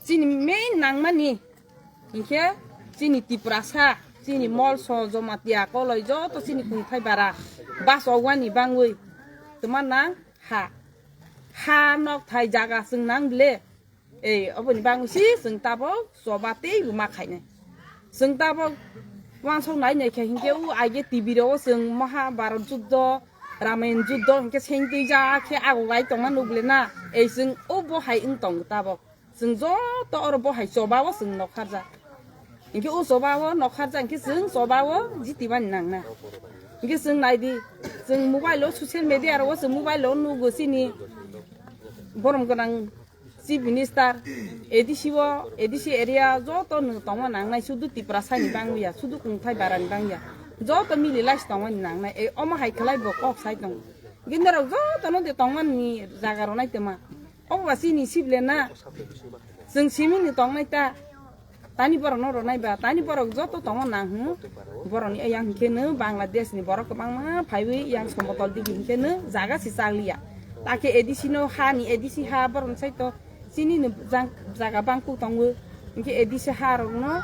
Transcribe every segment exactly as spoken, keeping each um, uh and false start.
Chini main nangmani hinkhe chini Tiprasa, chini Molso, Jomatia, Koloi joto chini kungthai bara bas ogwani bangwi twma nang ha. Ha nokthai jaga chwng nang bile. Ei, oboni bangwi si chwng tabok choba teibo ma khainai. Chwng tabok wansok nai nai khe hinkhe u aige T V rogo chwng Mahabharat juddo, Ramayan juddo hinkhe seng twi ja khe ago gai tongma nukle na. Ei chwng o bo hai wng tongo tabok. Chwng joto oro bo hai choba o chwng nokharjak. Hinkhe o choba o nokharjak hinkhe chwng choba o jitibani nangna. Hinkhe chwng naidi, chwng mobile o social media rogo chwng mobile o nugo chini borom gwnang Chief Minister, A D C o, A D C area joto no tongma nangnai, sudu Tiprasa ni bangwi ya, sudu kungthai bara ni bangya. Joto mili lais tongmani nangnai, e, omo hai khlai bo kok sai tongo. Gini rok joto no de tongmani jaga rw nai twma. Obo ba chini sible na. Chwng simi ni tongnai ta. Tani borok no rw nai ba, tani borok joto tongo nang hwn. Borok ni yang hinkhe no Bangladesh ni borok kwbangma phaiwi yang Somotol digi hinkhe no jaga si chakliya. Take A D C no ha ni A D C ha borok sai to chini ni jang-, jaga bangkuk tongo. Hinkhe A D C ha rok no,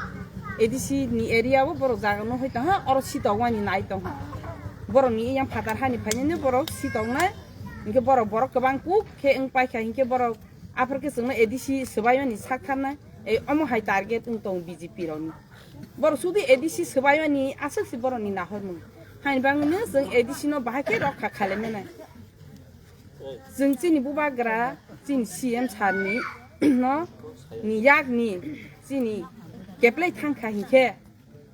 A D C ni area o borok jaga no hoi tong ha, oro si tong wani nai tong ha. Borok ni yang phatar ha ni phainai no borok si tong nai. Hinkhe borok, borok kwbang kuk khe wng paikha, hinkhe borok aphar khe chwngno A D C swbai mani sak tharnai, ei omo hai target wng tong B J P rokni. Borok sudi A D C swbai mani aswk si borokni nahormung. Haini bagwino chwng A D C no bahai khe rokha khalai mannai. Chwng chini bubagra, chini C M sir ni no ni yakni chini keplai thangkha hinkhe,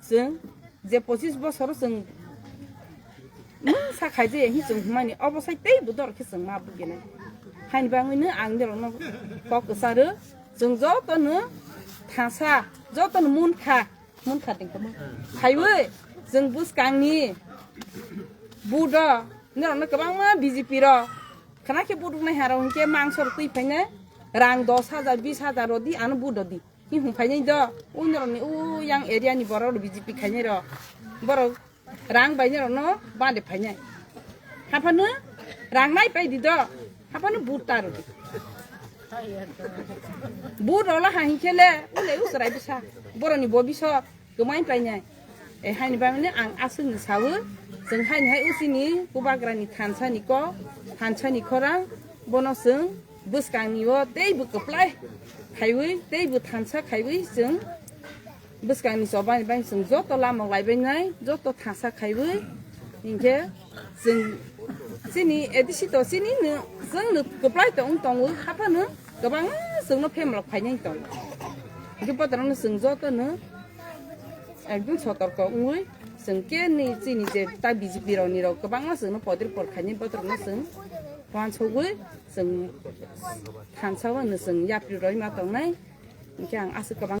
chwng je pochis bosor chwng mungsa khaijaya hin chwng hwnmani obo sai teibo dor khe chwng ma bugenai. Haini bagwino ang norokno kok kwcharo, chwng jotono thansa, jotono munkha, munkha tongkha, khaiwi chwng bwskangni budo norokno kwbangma B J P rok khna khe buduknai harok hinkhe mangso rok twi phainai, rang dos hajar, bis hajar rodi ano budodi. Ni hum khainai do, unorokni u yang area ni borok rok B J P khainai rok. Borok rang bai norokno bade phainai. Haphano rang nai pai di do, haphano but ta rw di. But rok la ha hinkhe le, ule u chwrai bwsa, borokni bo bisok kwmai painai. E haini bagwino ang aswkno sawo, chwng haini hai uchini bubagrani thansa ni kok, thansa ni khorang, bono chwng bwskangni o teibo kwplai khaiwi, teibo thansa khaiwi chwng bwskangni chobani bai chwng joto lamok laibai nai, joto thansa khaiwi hinkhe chwng chini A D C to chini no, chwngno kwplai tong tongo, haphano kwbangma chwngno phemlok phainai tongo. Hinkhe botorokno chwng jotono ekdom sotorko wngwi chwng khe ni chini je ta B J P rokni rok kwbangma chwngno podir por khainai botorokno chwng uansugwi chwng thansa o hwnwi chwng yapri rwima tongnai. Hinkhe ang aswk kwbang